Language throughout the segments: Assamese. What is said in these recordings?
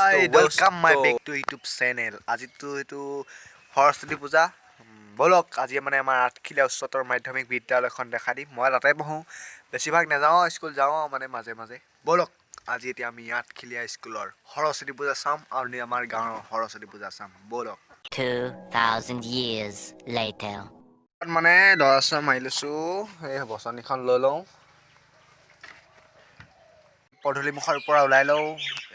Hi, welcome my দোস্ত। Back to YouTube channel. আজিতো এইটো সৰস্বতী পূজা। ব'লক, আজি মানে আমাৰ আঠখিলীয়া উচ্চতৰ মাধ্যমিক বিদ্যালয়খন দেখাই দিম। মই তাতে পঢ়োঁ, বেছিভাগ নাযাওঁ, স্কুল যাওঁ মানে মাজে মাজে। ব'লক, আজি এতিয়া আমি আঠখিলীয়া স্কুলৰ সৰস্বতী পূজা চাম আৰু আমাৰ গাঁৱৰ সৰস্বতী পূজা চাম। ব'লক। 2,000 years later. মানে দৰা চৰা মাৰি লৈছোঁ, এই বচনীখন লৈ লওঁ, পদূলিমুখৰ পৰা ওলাই লওঁ,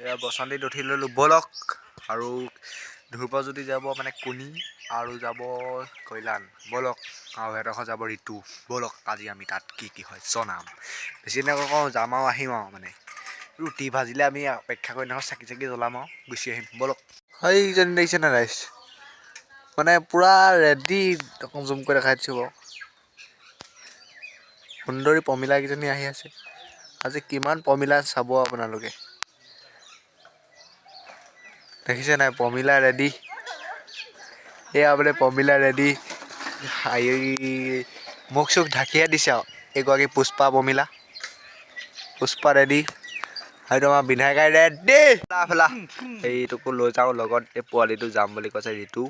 এয়া বচন্তিত উঠি ল'লোঁ। ব'লক, আৰু ধ্ৰুৱজ্যোতি যাব মানে কুনি আৰু যাব কল্যাণ। ব'লক, আৰু এডোখৰ যাব ঋতু। ব'লক, আজি আমি তাত কি কি হয় জনাম। বেছি নকওঁ, যাম আৰু আহিম আৰু মানে ৰুটি ভাজিলে আমি অপেক্ষা কৰি নাথাকোঁ, চাকি চাকি জ্বলাম আৰু গুচি আহিম। ব'লক। সেইজনী দেখিছে নাই ৰাইজ, মানে পূৰা ৰেডি। অকণ জুম কৰি দেখাই দিছোঁ বাৰু। সুন্দৰী পমিলাকেইজনী আহি আছে। আজি কিমান পমিলা চাব আপোনালোকে। দেখিছে নাই, পমিলা ৰেডি। এয়া বোলে পমিলা ৰেডি। মুখ চুখ ঢাকিয়ে দিছে আৰু। এইগৰাকী পুষ্পা পমিলা, পুষ্পা ৰেডি। সেইটো আমাৰ বিধায়িকাই ৰেডি। ফেলা এইটোকো লৈ যাওঁ লগত, এই পোৱালিটো যাম বুলি কৈছে, ঋতু।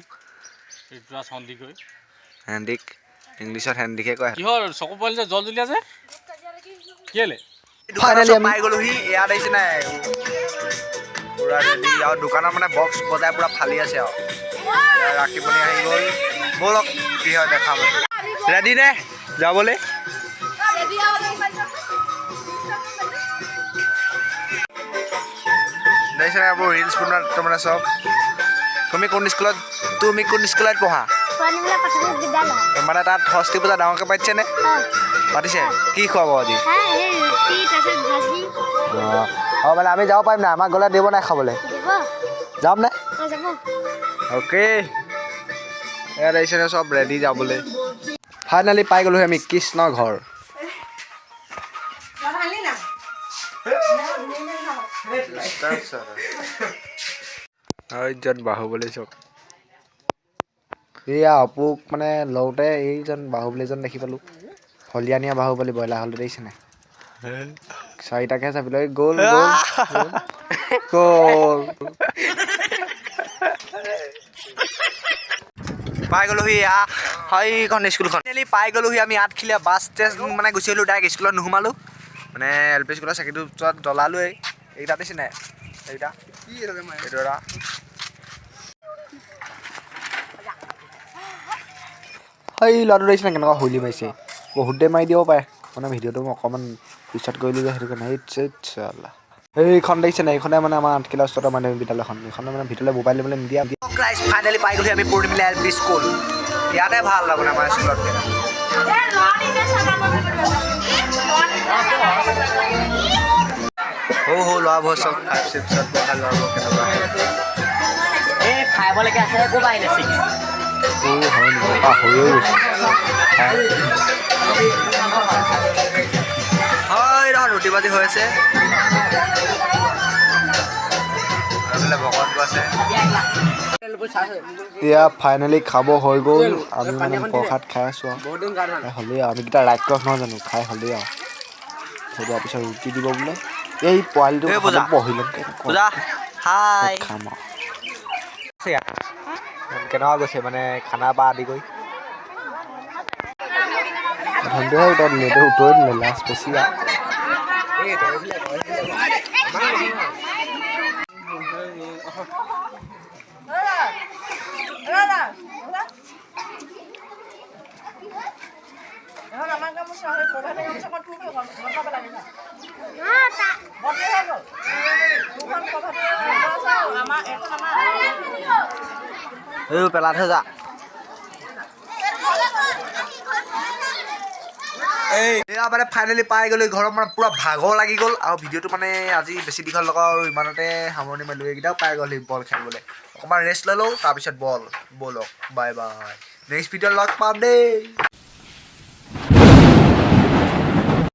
ঋতুৰাজ সন্দিকৈ। হেণ্ডিক, ইংলিছত হেণ্ডিকে কয়। কিহৰ চকু পোৱালি যে জল জ্বলি আছে কেলে? ফাইনেলি পাই গ'লোহি। ইয়াত আহিছে নাই, পুৰা ৰেডি আৰু দোকানত মানে বক্স বজাই পুৰা ফালি আছে আৰু এয়া ৰাখীমণি আহি গ'ল। ব'লক, কি হয় দেখাম। ৰেডি নে যাবলৈ? দেখিছে নাই, এইবোৰ ৰিলচ বনোৱা মানে চব। তুমি কোন স্কুলত পঢ়া? পূৰ্ণিমালা প্ৰাথমিক বিদ্যালয়। মানে তাত সৰস্বতী পূজা ডাঙৰকৈ পাতিছে নে? অঁ। পাতিছে। কি খুৱাব আজি? হা, এই ৰুটি, তাৰপিছত ভাজি। অঁ অঁ মানে আমি যাব পাৰিম নাই? আমাক গ'লে দিব নাই খাবলৈ? দিব। যাম নে? অঁ, যাব। অ'কে, ইয়াত আহিছে নে চব ৰেডি যাবলৈ। ফাইনেলি পাই গ'লোহি আমি কৃষ্ণ ঘৰ। এইজন বাহুবলী চব। এয়া অপুক মানে লওঁতে এইজন বাহুবলীজন দেখি পালোঁ, হলিয়ানীয়া বাহুবলী ব্ৰইলাৰ হলটো দেখিছে নাই? চাৰিটাকে চাপিলৈ গ'ল গ'ল গ'ল। পাই গ'লোহি এয়া সেইখন স্কুলখন। ফাইনেলি পাই গ'লোহি আমি আঠখিলীয়া বাছ ষ্টেণ্ড। মানে গুচি আহিলোঁ, ডাইৰেক্ট স্কুলত নোসোমালোঁ। মানে এল পি স্কুলৰ চাকিটো ওচৰত জ্বলালোৱেই। এইকেইটা দিছে নাই, এইকেইটা এইটো এটা। সেই ল'ৰাটো দেখিছে নাই কেনেকুৱা হুইলি মাৰিছে, বহুত দেৰি মাৰি দিব পাৰে। মানে ভিডিঅ'টো মই অকণমান পিছত কৰিলোঁ যে, সেইটো কাৰণে। এই সেইখন দেখিছে নাই, এইখনে মানে আমাৰ আঠখিলা উচ্চতৰ মাধ্যমিক বিদ্যালয়খন। এইখনে মানে ভিতৰলৈ মোবাইল দিবলৈ নিদিয়া। ফাইনেলি পাই গ'লোহি আমি পূৰ্ণিমিলা এল পি স্কুল। ইয়াতে ভাল মানে আমাৰ স্কুলত। সৰু সৰু ল'ৰাবোৰ চব 5 6ত পঢ়া ল'ৰাবোৰ কেনেকুৱা। এই ফাইভলৈকে আছে, একো পাই নাই, 6। অ' হয় নেকি, পাহৰিয়ে গৈছোঁ। হয়, দেখোন ৰুটি ভাজি হৈ আছে। এইফালে ভগৱানটো আছে। এতিয়া ফাইনেলি খাব হৈ গ'ল। আমি মানে প্ৰসাদ খাই আছোঁ আৰু হ'লেই আৰু আমিকেইটা ৰাক্ষস নহয় জানো, খাই হ'লেই আৰু থৈ দিয়াৰ পিছত ৰুটি দিব বোলে। এই পোৱালিটো বহি ল'ম, খাম আৰু। কেনেকুৱা গৈছে মানে খানা পৰা আদি কৰি? ধনটোহে উত্তৰ দিলে, এইটো উত্তৰে দিলে, লাষ্ট বেছি আৰু। এই পেলাই থৈ যা। এয়া মানে ফাইনেলি পাই গ'লো ঘৰত, মানে পূৰা ভাগৰ লাগি গ'ল আৰু ভিডিঅ'টো মানে আজি বেছি দীঘল নকৰোঁ আৰু ইমানতে সামৰণি মাৰিলোঁ। এইকেইটাও পাই গ'ল বল খেলিবলৈ, অকণমান ৰেষ্ট লৈ লওঁ, তাৰপিছত বল। ব'লক, বাই বাই, নেক্সট ভিডিঅ'ত লগ পাম দেই।